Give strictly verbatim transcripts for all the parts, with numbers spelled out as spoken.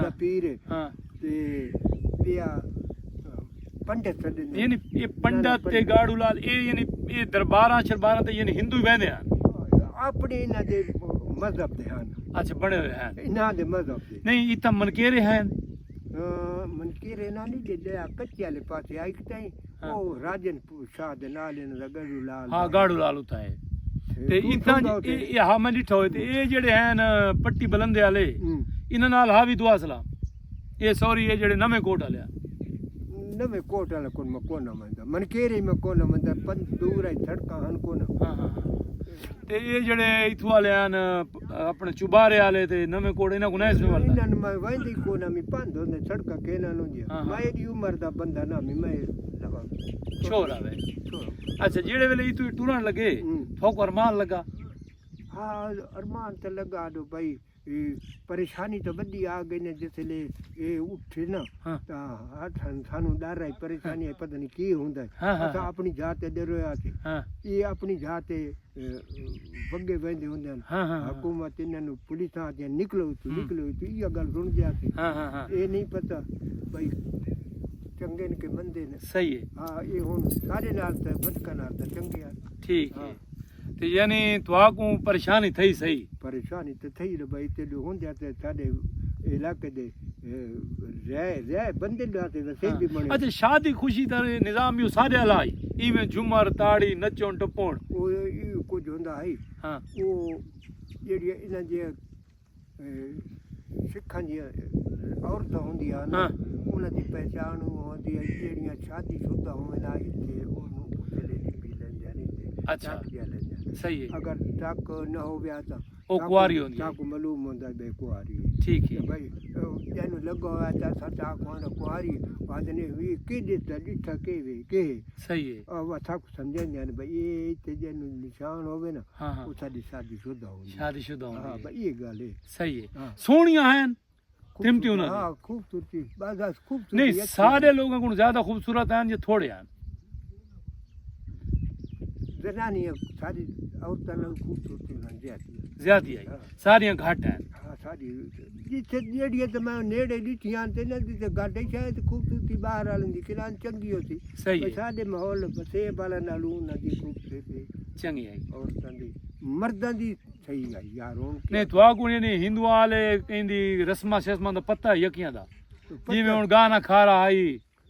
ہاں۔ پیر ہے۔ ہاں۔ تے ٻیا پنڈت سݙیندے۔ یعنی یہ پنڈت تے گاڑو لال، یہ یعنی یہ درباراں شرباراں تے یعنی ہندو ہی ویندے ہیں۔ اپݨے انہاں دے مذہب دے ہن۔ اچھا، بݨے ہوئے ہیں۔ انہاں دے مذہب دے۔ نہیں، اتھاں منکیرے ہیں۔ ہاں، منکیرے نہ نہیں ݙیندے، آ کچے والے پاسے آئی کتائیں۔ ہاں۔ او راجن پور شاہ دے نال انہاں دا گاڑو لال ہاں، ہے۔ گاڑو لال اتھاں ہے۔ تے تے توں اتھاں تھوڑا اے اے ہاں میں ݙٹھا ہوئے، تے اے جڑے ہیں نا پٹی بلندے والے، ہوں۔ انہاں نال ہاوی دعا سلام۔ اے سوری، اے جڑے نویں کوٹ والے آ۔ نویں کوٹ والا کون میں کون نہ مندا، منکیرے میں کون نہ مندا، پن دور ہے سڑکاں ہن کون۔ ہاں ہاں ہاں۔ تے اے جڑے اتھوں والے ہیں نا، اپنے چوبارے والے تے نویں کوٹ، انہاں کو نہ اس میں ولدا۔ انہاں نوں میں ویندی کون، میں پند ہوندے سڑکاں کے نہ لوں جی۔ ہاں، ہاں۔ میں ایڈی عمر دا بندہ نہ، میں، میں لگا۔ چھوڑ آوے۔ چھوڑ۔ اچھا، جڑے ویلے اتھوں ٹرن لگے، ہوں۔ تھوک ارمان لگا۔ ہاں، ارمان تے لگا ݙو بھائی، اے پریشانی تو وݙی آ گئی نے، جس لے اے اٹھے نا، ہاں۔ تاں ہتھ ہن سانوں ݙر آئی، پریشانی آئی، پتہ نہیں کی ہوندا ہے۔ ہاں، ہاں، اساں ہاں۔ اپݨی جات تے ݙرے آ تے، ہاں۔ اے اپݨی جات تے، اے، وڳے ویندے ہوندے ہن۔ ہاں، ہاں، ہاں۔ حکومت انہاں نوں، پولیساں آکھیا نکلو اتوں، ہوں۔ نکلو اتوں، ایہا ڳالھ سݨ تے آکھے۔ ہاں، ہاں، ہاں۔ اے نہیں پتہ بھائی چنگے نے کہ مندے نے۔ صحیح ہے۔ ہاں، اے ہن سارے نال تے بدکاں نال تے چنگے ہن۔ ٹھیک ہاں۔ ہے۔ تے یعنی تہاکوں پریشانی تھئی صحیح؟ پریشانی تے تھئی رہ بھائی، تے جو ہوندے تے ساݙے علاقے دے، اے، رہ، رہ بندے دا تے وسیب ہاں۔ بھی بنے۔ اچھا، شادی خوشی دا نظام بھی سارے الائی، ایویں جھمر، تاڑی، نچن، ٹپن۔ او، ایہو کجھ ہوندا ہے۔ ہاں۔ او جڑی انہاں دی، اے، سکھاں دی، اے، عورتاں ہوندیاں ہن، ہاں۔ انہاں دی پہچان او ہوندی ہے، جڑیاں شادی شدہ ہوون آ تے اونوں اتھے لے ݙبی لیندے ہن تے اچھا۔ ڈھک ݙیا لیندے ہن۔ صحیح ہے۔ اگر ڈھک نہ ہووے تاں او تاکوں، کنواری ہوندی ہے۔ تاکوں معلوم ہوندا ہے بے کنواری ہے۔ ٹھیک ہے۔ تے بھائی، او جینوں لڳا ہویا تاں اساں چا کون کنواری، آدھے نے وی کی ݙتا، ݙٹھا کے وے، کے ہے۔ صحیح ہے۔ او اساں کو سمجھاندے ہن بھائی اے تے جینوں نشان ہووے نا، ہاں، ہاں۔ او ساݙی شادی شدہ ہوندی ہے۔ شادی شدہ ہوندی ہاں، ہے۔ بھائی اے ڳالھ ہے۔ صحیح ہے۔ ہاں۔ ترمتی ہوندی ہے۔ ہاں، خوبصورتی، بس، بس خوبصورتی نہیں، اچھی سارے ہے۔ لوگاں کو زیادہ خوبصورت ہیں یا تھوڑے ہیں؟ زنانی ساری عورتاں نال خوبصورتی نال زیادتی ہے۔ زیادتی ہے۔ ہاں۔ ساریاں گھٹ ہیں۔ ہاں، ساری جتھے جیڑی ہے تے میں نیڑے ݙٹھیاں تے نہ ݙٹھے، گھٹ ہے شاید خوبصورتی باہر والوں دی کلان چنگی ہوتی۔ صحیح پر ہے۔ ساݙے ماحول وسیب والا نالوں انہاں دی خوبصورتی چنگی ہے۔ عورتاں دی، مرداں دی صحیح ہے یار، ہن کیا نہیں، تہاکوں یعنی ہندوآں والے کہیں دی رسماں شسماں دا پتہ ہے یکیاں دا؟ پتہ۔ جیویں ہن گانا کھارا آئی۔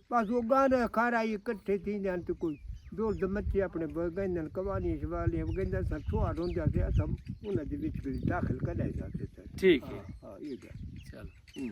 بس او گانا کھارا آئی، اکٹھے تھیندے ہن تے کوئی دور دمچے اپݨے وڳیندے ہن، قوالیاں شوالیاں وڳیندے ہن، اساں تھوڑا روندے ہاسے، اساں انہاں دے وچ وی داخل کر ݙیندے ہاسے۔ ٹھیک ہے۔ ہاں، ہاں، اے ڳالھ۔ چلو۔ ہوں۔